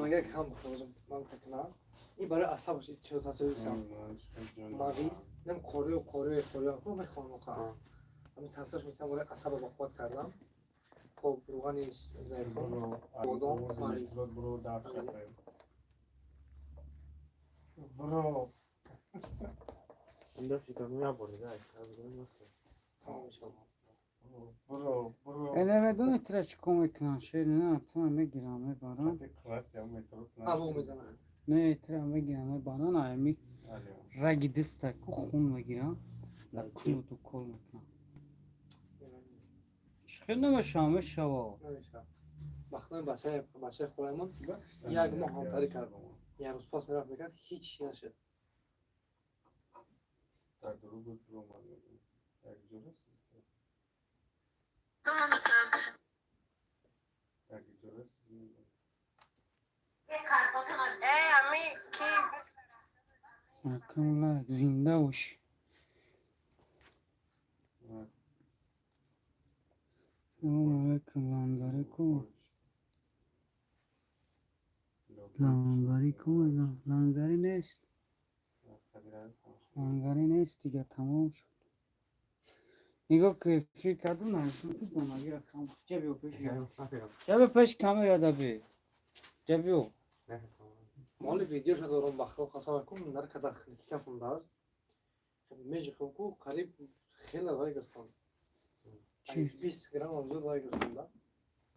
Донага кам бихӯрам, ман такна. Ин барои асаб чиро таъсир дорад. Мавиз, нем қориё қориё қориё ку мехонам оқа. Ҳамин таъсираш метавонам барои асаба ба қувват кардан. Хоб, рӯғани зайтун, бодом, мавиз. Бро, даф шакай. Бро. Тамом, иншаллоҳ. Бро, бро. Э, намедонӣ тира чӣ кор мекунанд, шер на, тура мегиранд, мебаранд. Алло мезанад. Не, тира мегиранд, мебаранд, ами раги диста ку хун мегиранд, дар кунуту кор мекунанд. Чӣ хел намешава, мешава. Намешава. Вақтои бачаи холаимон як моҳ ҳамкорӣ кард. Як рӯз пас мерафт, мекард, ҳеҷ чиз нашуд. Дар дуру буд, бро, ман мегӯям. Як ҷо расид. Як ҷо расид. Акам лайк, зинда бошӣ. Салому алайкум, лангари ку. Лангари ку мегам, лангари нест. Лангари нест, дига тамом шуд. Нигоҳ ки эфир кардум, нависам ки донагира кам. Ҷа биё пеш. Ҷа биё пеш камера да би. Ҷа биё. Моли видеоша дорам, ба худо қасам кун, нар када кафундааст. Меҷихом ку қариб хеле лай гирифтам. Чӣ? 20 грамм зуд лай гирифтам да.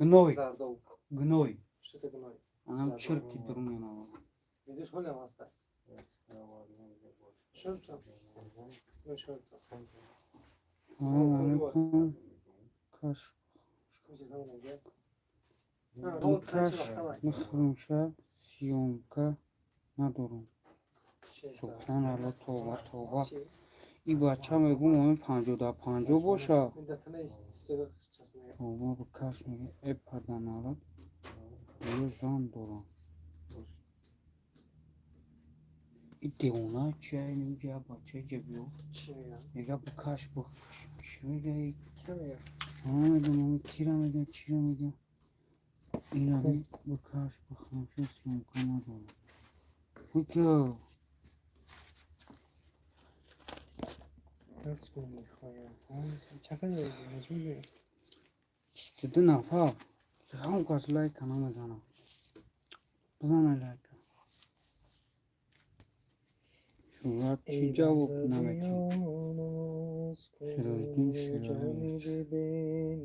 Гной, Зардоб. гной. Что это гной? Анам чирки дур менава. Видеош ҳолиам ҳаста. Шуд то? Ну шуд то. Салому алайкум. Каш каш мехӯрумша, съёмка надорум. Субҳаналло, товба, товба. И бача мегум, омин 50 да 50 боша. Товба, ба каш мега, э паданалат. Ё зан дорам. И девона чия инҷа бача ҷа биё. Мега ба каш ба чӣ мега? Намедонам кира мега, чира мега. Инами ба каш ба хамша съёмка надорам. Кука. 22 нафар. Ҳам кас лайка намезанам. Бизанай лайка. Шӯҳрат чӣ ҷавоб наметиҳад? Сироҷиддин Шералиевич.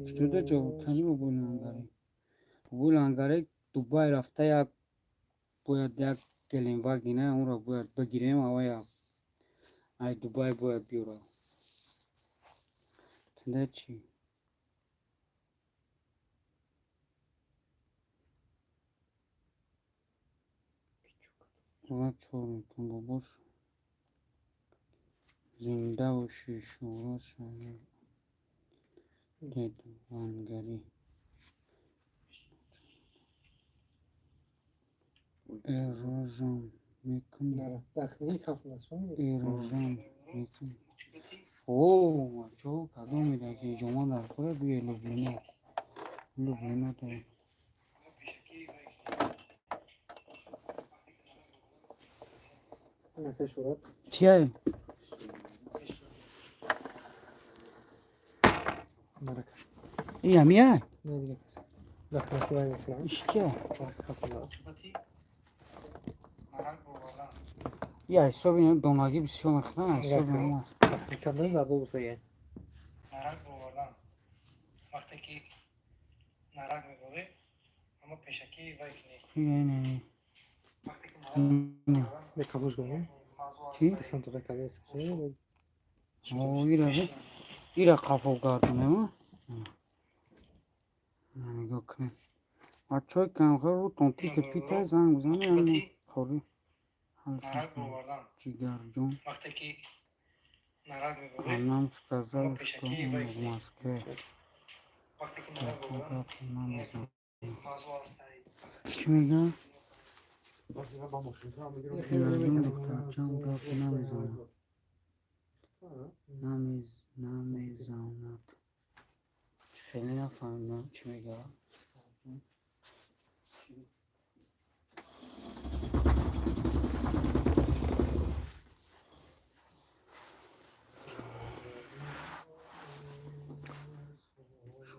Что ҷавоб кани бобои Лангарӣ? Бобои Лангарӣ Дубай рафта, як бояд як Геленвагена онро бояд бигирем, авая ай Дубай бояд биёра. Тунда чӣ? Шӯҳрат чор мекун бобош. Зинда бошӣ, Шӯҳрат Шаҳри дед Лангарӣ. Эрожам мекун. Эрожам мекун. О, бачаҳо, кадом меда ки иҷома дар кора бие Люблино. Люблино дорем. Чия? И ҳамия? Иш кия? Я ҳисоби донагӣ бисёр мехӯрам, ҳисоби ҳама. Нарак бовардан, вақте ки нарак меборӣ, аммо пешакӣ вай кунӣ. Не, не, не. Вақте ки нарак Чӣ? О, ира ира қафо гардонем, а? Нигоҳ кунед. Бачаҳои камхӯр рӯтон тита пита занг бизанед, ҳама қори ҳалш нарак мекунем. бовардан, Ҷигарҷон. вақте ки нарак меборӣ, А нам сказали, аммо что пешакӣ он вай в кунӣ. Москве. Вақте ки нарак Бачаҳо бовардан гап намезананд. мавзӯъ ҳастай. Чӣ мегӯяд? Ҷигарҷон, духтарчам гап намезанад. Намезанад. Хеле нафаҳмидам чӣ мегӯяд.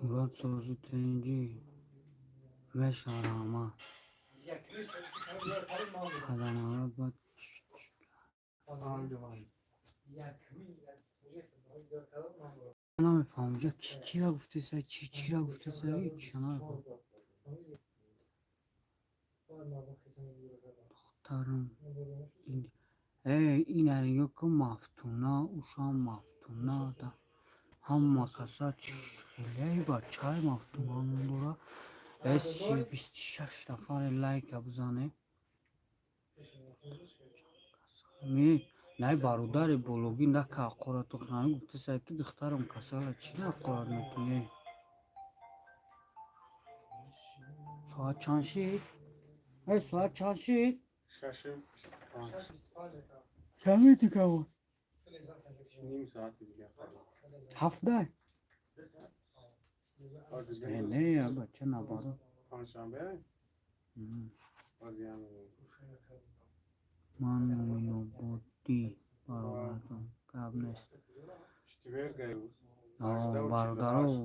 Мурод, созу тинҷӣ меша, раҳмат. Паданалат бад. Намефаҳмам, ҷа ки кира гуфтеса, чи чира гуфтеса, ҳечча намефаҳмам. Духтарам, э, ина нигоҳ кун, Мафтуна, ушам Мафтуна, ҳама каса хеле бачаи Мафтуна ном дора. Э, 26 нафаре лайка бизане. Най, бародари бологӣ, нака ҳақорату ҳами гуфтеса, ки духтарам касала, чӣ ҳақорат мекунӣ? Соат чанд шид? Э, соат чанд шид? 6:25. Каме дигавон? Ним соати дига. Ҳафта не, бача, наоборот. Панҷшанбе? Ман Муъминободӣ, бародарҷон, гап нест. Бародаро,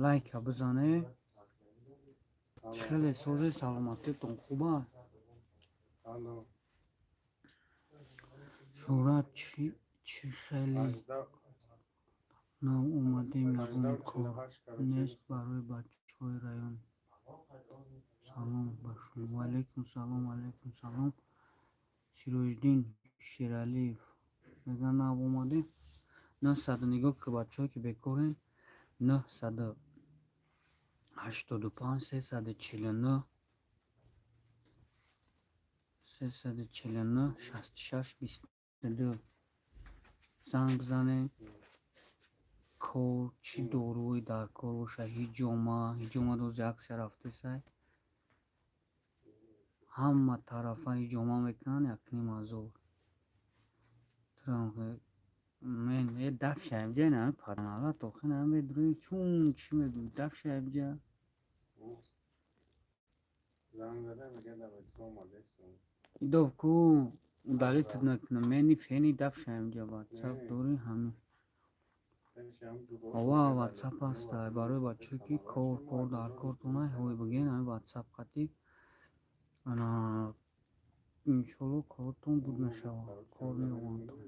лайка бизане. Хеле созе, саломатитон хуба? Шӯҳрат, чӣ хеле нав омадем, ягон кор нест барои бачаҳои район? Салом ба шумо. Ваалайкум салом, алайкум салом. Сироҷиддин Шералиев мегӯяд, нав омадем. Нӯҳсаду, нигоҳ ки, бачаҳое ки бекорен, 985 349 349 66 22 занг бизанед. Кор, чӣ доруе дар кор боша, ҳиҷома, ҳиҷома дози аксия рафтесай, ҳама тарафа ҳиҷома мекунанд, 1,5 ҳазор. Мен э дафшаимҷа, инами парналат охи намедурӣ, чун чӣ мегӯӣ, дафшаимҷа. Занг зада мега, дар метро омадестам. Идов ку, удалить мекунам, мени фени дафшаимҷа, ватсап дорӣ ҳамин. Ова, ватсап ҳаста барои бачаҳое ки кор пор дар кортона, ҳой бигӯен, ҳамин ватсап қатӣ ана, иншолло, кортон буд мешавад, кор меовандтон.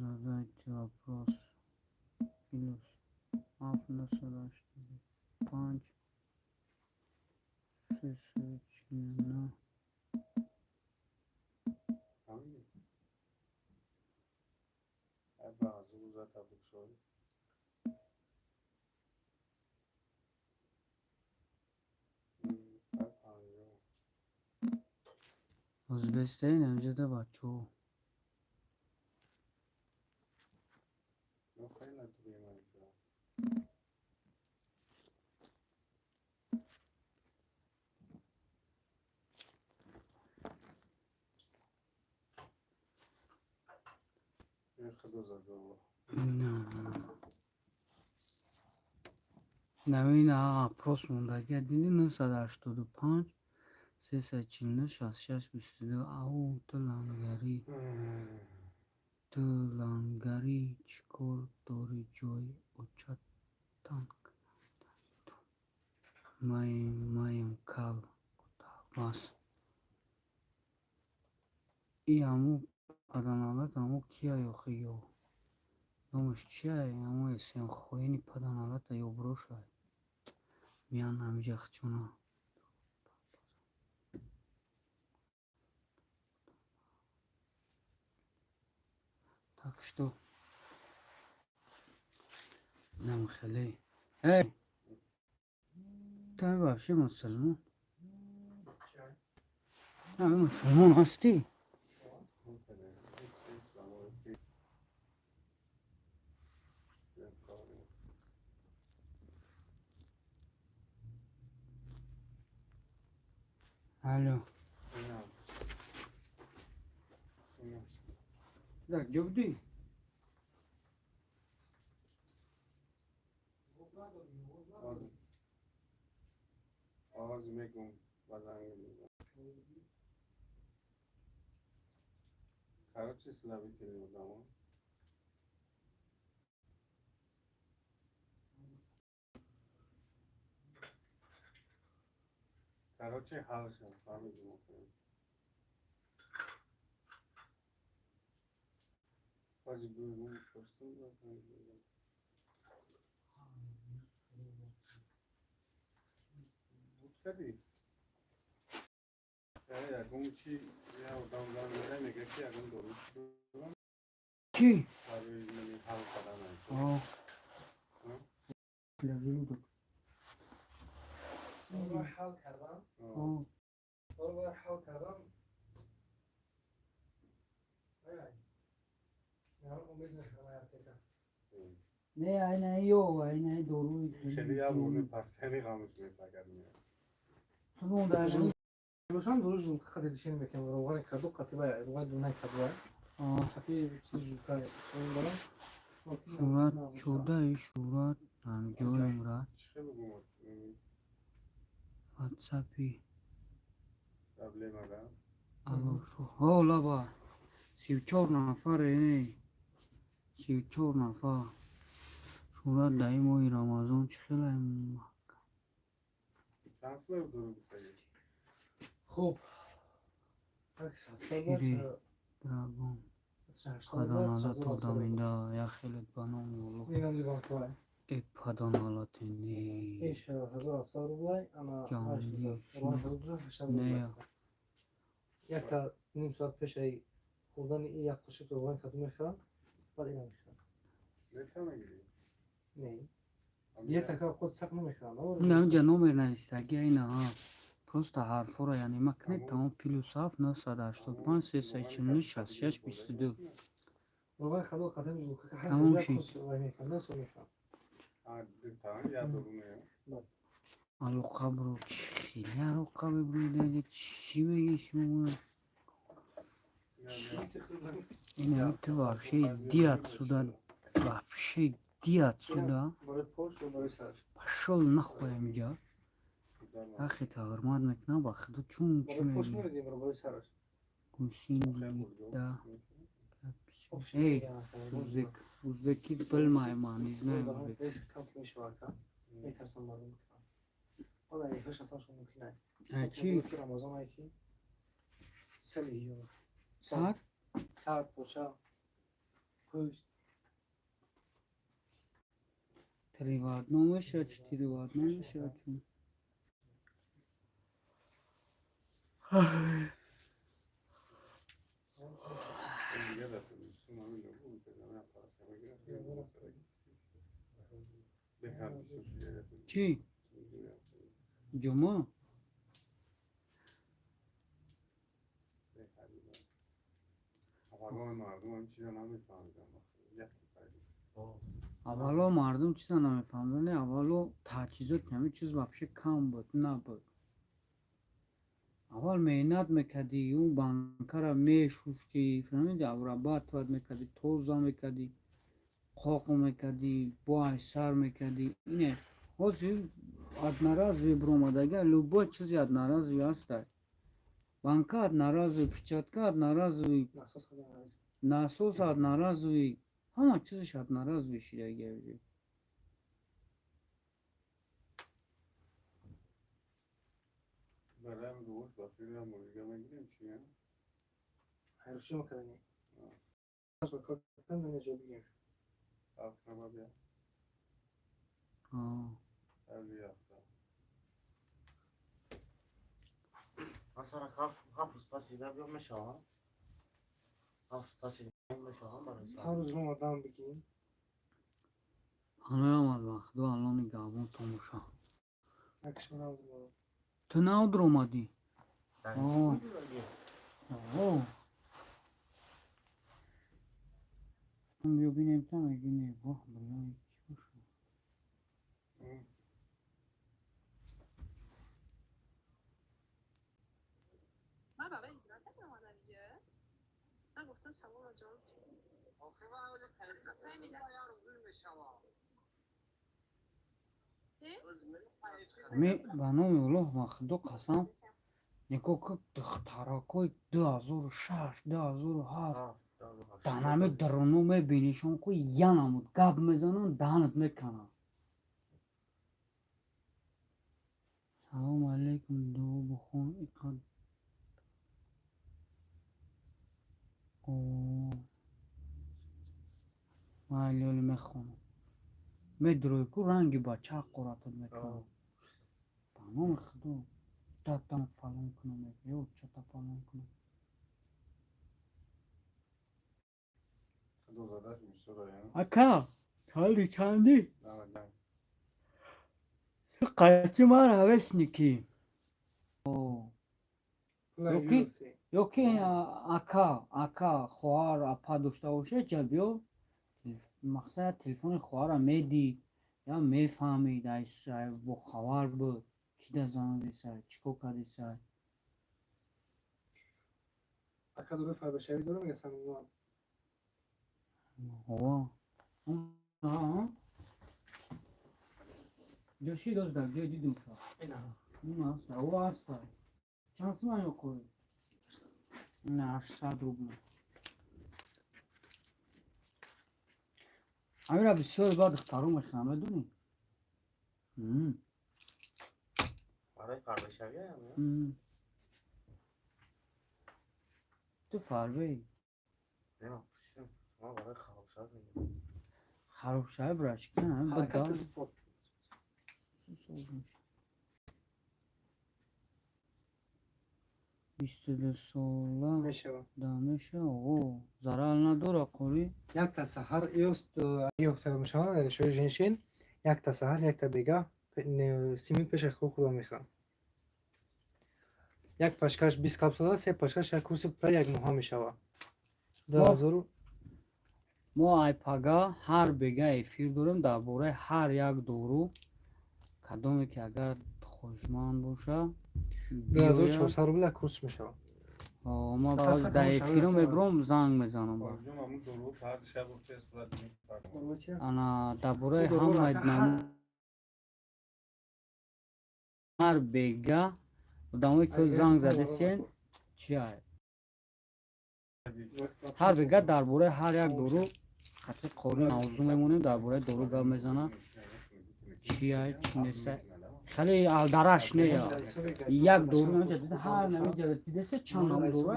Задайте вопрос. +7 985 349. Фаҳмидӣ? Ай, ба рӯза табрик шуд. Ай, 50. Ӯзбекистон ҳамҷода, бачаҳо. Ну, хеле дури ман. Худо задо. Намин опрос мондагия диди, 985 349 66 22. Ау, ту лангарӣ, ту лангарӣ, чӣ кор дорӣ ҷои очатанг? Маем, маем, кал бас. И ҳаму паданалат, ҳаму кия ёхи, ё номаш чия, ҳаму эсем хоини паданалата, ёброша миян ҳамиҷа хчуна. Так что нам хеле. Эй, ты вообще мусульман? Ҳами мусулмон ҳастӣ? Алло. Дар ҷо будӣ? Оғоз мекун, ба занг мезанам. Короче, слабители одамо. Короче, ҳал шуд, фаҳмидем. Ҳози бигӯм, пурсум. Буд кардӣ? Яъне ягон чи, я одам занг мезанад, мега, ки ягон дору чи дорам Чӣ? Барои мани ҳал кардан. О, для желудок. Дору ҳал кардан. О. Дору бояд ҳал кардан. Ай, умез мехӯрам ай аптека. Не, айна ё айна доруи. Хеле як бори пастани ғамш мепагад меяд. Бошам, дору желудка қати дишен мекунам, равғани каду қати вай, равғани дунаи каду вай. Қати чизи желудка барам. Шӯҳрат чордаи, Шӯҳрат ҳамҷоям рад. Чӣ хел бигӯм? Ватсапи. Проблема да. Алло, ҳо, лаба, 34 нафаре, не, 34 нафар. Шӯҳрат, дар ин моҳи Рамазон чӣ хеле. Чанд сомон дору гуфтагӣ? Хуб. Шири драгон паданалат одаминда як хелет ба номи Аллоҳ. Инам либонквай. Э, паданалатени. Иш 1700 рублай, ана. Ҷонли. Не. Не. Якта ним соат пешаи хӯрдани ин як қошиқ равғани каду мехӯрам, баъд ина мехӯрам. Диета мегирӣ? Не. Диета ка қод сақ намехӯрам. Инамҷа номер навистаги, ина просто ҳарфҳоро, яъне макунед, тамом: +7 985 349 66 22. Равғани каду қадами желудка. Тамом шид. Мехӯрам. Я дору меям. Алоқа бро, чӣ хеле алоқа мебурида, чӣ мегӯи шумо? Ина ту вообще иди отсюда, вообще иди отсюда. Барои пош ё барои сараш? Пошёл нахуй, амиҷа ахи та ҳурмат мекунам, ба худо, чун чӣ Барои пош мегӯи? мегӯем, барои сараш. Гусинида. Эй, узбек, узбеки билмай, ман не знаю узбек. Риск кам ки мешавад, ка метарсам, мардум мекунам. Ҳола ҳаш рафтаншон мумкин ай. Э, чӣ? Ки Рамазон ай, ки сали ё Сар. Сар, поча, пӯст. Три в одном мешавад, четыре в одном мешавад, чун. Дига дар Тоҷикистон ҳамин набуд, параша мегирад, беҳад бисёр шида. Чӣ? Ҷума? Беҳад. Аввалои мардум ҳам чиза намефаҳмиданд. Яке пайдо. Аввало мардум чиза намефаҳмиданд. Аввало таҷҳизоти ҳамин чиз вообще кам буд, набуд. Аввал меҳнат мекардӣ, ӯ банкара мешуштӣ, фаҳмиди, обрабатывать мекардӣ, тоза мекардӣ, қоқ мекардӣ, бо сар мекардӣ. Ине ҳозир одноразовый биромадага, любой чизи одноразовый ҳаста. Банка одноразовый, перчатка одноразовый, Насос одноразовый. Насос одноразовый, ҳама чизаш одноразовый шидаги уже. Барои ҳам гӯшт ба фикрам мурига мегирем, чи? Хайруши макардани. Ҷо бигем. Сабр бия. Сабри ҳафта. Масалан, 7 рӯз паси биём мешавам? 7 рӯз паси мешавам барои сар. Ҳар рӯз ромадан бигем. Ҳаноям аз вақтду аллони гавон томоша. Якш манам. Ту навдр омадӣ? О. О. Биё бинем, та меги не, воҳ, билои ки бошад? Ман барои издивоҷ омадам инҷа. Ман гуфтам, саволро ҷавоб Апай миллат. Э? Ами ба номи Аллоҳ, ба худо қасам, нигоҳ ки духтаракҳои 2006, 2007 дар ҳами даруно мебинишон ку, янамуд гап мезананд, даҳанат мекананд. Салому алайкум, дуо. Медрои ку, ранги бача ҳақоратат мекунад. Ба номи Худо, датам фалон кунам, ё чата фалон кунам. Ака, чанди чанди? Қайти ман ровесники. Ёки ака, хоҳар, апа дошта бошед, ҷа биё, мақсад телефони хоҳара медид, я мефаҳмид, бохабар буд, ки да занг десай, чӣ кор кардесай. Ака, дорои фарбешавӣ дорам, я самиман. Ова. Ҷоши дошт, дар ҷой дидум ша. Ин аст, о аст. Чанд суман ё қори? На, 800 рубл. Амира бисёр ба духтаро мехӯрам, медонӣ? Барои фарбешавӣ? Ту фарбеи? Не, ман пурсидам, ман барои харобшавӣ мегӯям. Харобшавӣ брашкан. Ҳаракати спорт. 22 сола. Мешава. Да, мешава, о, зарар надора, қорӣ. Якта саҳар ёст ёфта мешаванд решои женщин, якта саҳар, якта бега, 30 минут пеш аз хоб хӯрда мехӯрам. Як пачкаш 20 капсула, се пачкаш як курси пурра як моҳа мешава. 2000. Мо айпага ҳар бега эфир дорем дар бораи ҳар як дору, кадоме ки агар хоҳишманд боша. 2400 рубл як курс мешава. Ма дар эфиро мебурам, занг мезанам. Ана, дар бораи ҳамаи ҳар бега одамое ки занг задесен, чия, ҳар бега дар бораи ҳар як дору қатъи қорӣ мавзӯъ мемонем, дар бораи дору гап мезанам, чия, чӣ неста. Хеле алдараш не, як дору ҳар дидеса, чанд ном дору,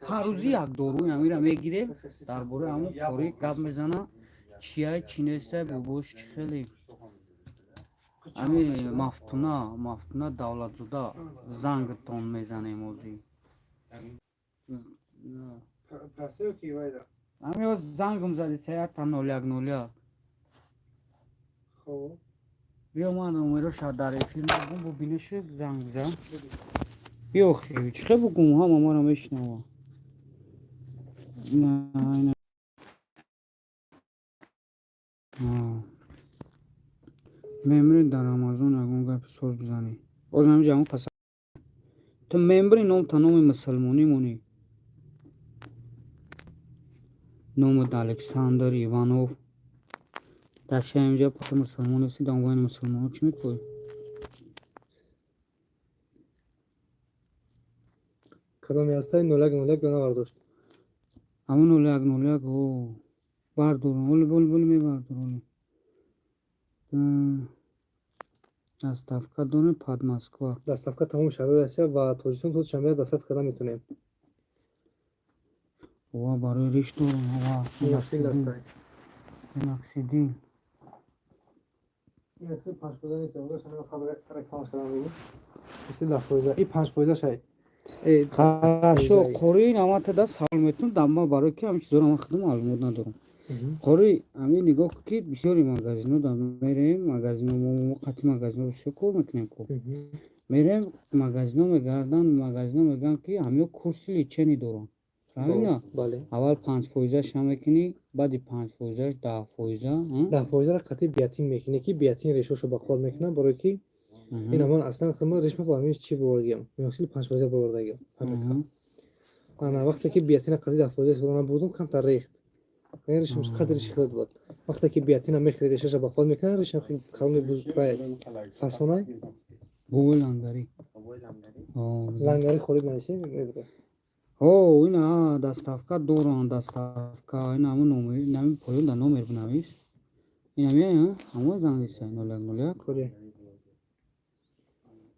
ҳар рӯзи як дору амира мегирем, дар бораи ҳамон қорӣ гап мезанам, чия, чӣ неста. Бобош, чӣ хеле ами Мафтуна, Мафтуна Давлатзода, зангтон мезанем озӣ. Ами зангм зади, сеята 0101. Биё, ман номероша дар эфир мегум, бубинеши, занг зан. Биё, хи чӣ хел бугум, ҳама мара мешунава. На. Мемри, дар Амазон ягон гапи соз бизанӣ. Боз ҳамин ҷамъ паса. Ту мембри, ном та номи мусулмонӣ монӣ. Номат Александр Иванов. Такси ҳаминҷа паса мусулмон ҳасти, дар байни мусулмонҳо чӣ мекунӣ? Кадоме ҳастай, 0101 дона бардошт. Ҳамон 0101, о, бардор, оли боли боли мебардор, оли. Доставка дорем под Москва. Доставка тамоми шаҳрҳои Россия ва Тоҷикистон то Душанбе доставка карда метавонем. Ова, барои риш дорем, ова. Миноксидил ҳастай. Миноксидил. Миноксидил 5 фоиза нест, рекламаш кардам, бигӯ. Мисли 10 фоиза. И 5 фоиза шай. Хорошо, қори, ама тада савол метунам, дар ма барои ки ҳамин чизоро ман худам маълумот надорам. Қори, ҳамин нигоҳ ки бисёри магазино да мерем, магазино мо қатъи магазино бисёр кор мекунем ку. Мерем магазино, мегарданд, магазино мегӯянд, ки ҳамиё курси лечение доранд. Правильно? Бале. Аввал 5 фоизаша мекунӣ, баъди 5 фоизаш 10 фоиза. 10 фоизаро қатъи биотин мекунӣ, ки биотин решошо ба қувват мекунад, барое ки ин ҳамон аслан худман решма бо ҳамин чӣ бовардагиам, миноксидил 5 фоиза бовардагиам. Ана, вақте ки биотина қатъи 10 фоиза истифода набурдум, камтар рехт, решам қадри реши хеле буд. Вақте ки биотина мехӯри, решаша ба қувват мекунад, решам хеле калони фасонай. Бобои лангарӣ. Лангари холид нависем, мебура. О, ина доставка доранд, доставка, ина ҳамон номер, ин поён дар номер бинавис. Ин ҳами ҳамон занг диса 0101. Қори.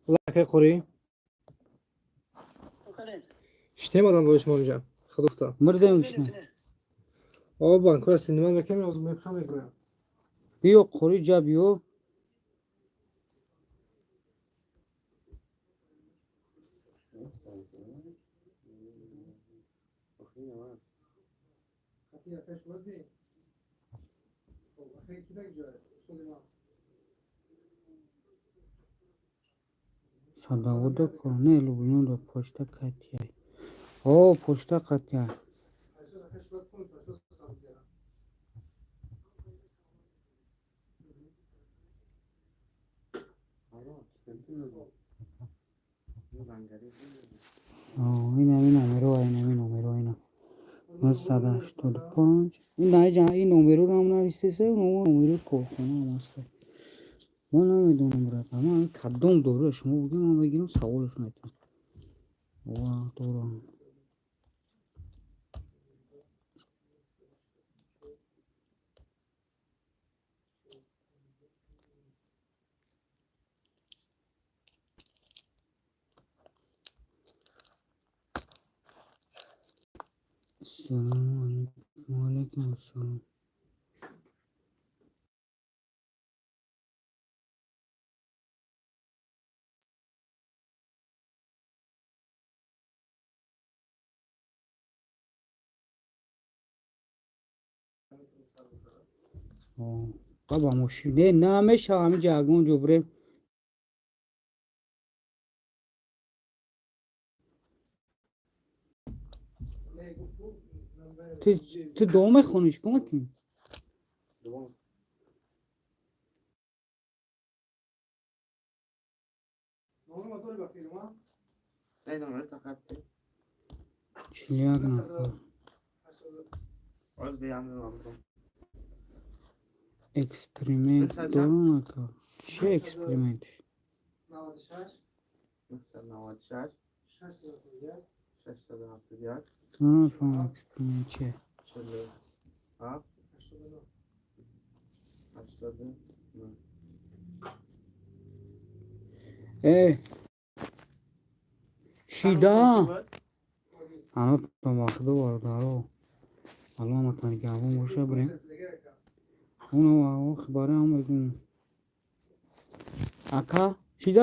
Лакай, қори. Штем одам бо шумо инҷа. Худо. Мирдем шна. О, банкора синимат мекунем, ҳозир мепушам, мегӯям. Биё, қори ҷа биё. Садовода не, Люблинода почта катияй. О, почта катияй. Инами номеро, инами номеро, ина 985. Ин наиҷа ин номероро ҳам навистеса, номерои корхона ҳам аста. Мо намедонам, брат, ама кадом доруя шумо бигӯ, ман мегирам, саволаш метам. Ва дорам. Ассалому алайкум. Ва алайкум ассалом. Баба, мошин не, намешава, ҳамиҷа ягон ҷо бирем. Ту дуо мехонӣ, чӣ кор мекунӣ? 41 нафар. Эксперимент дорам, ака. Чӣ эксперимент? 996 671. Намефаҳмам, эксперимент чие. 47 89. Э, шида ҳанӯз вақту, бародаро, аллоҳ нигаҳбон боша, бирем. Уно барои ҳам мегӯм, ака, шида.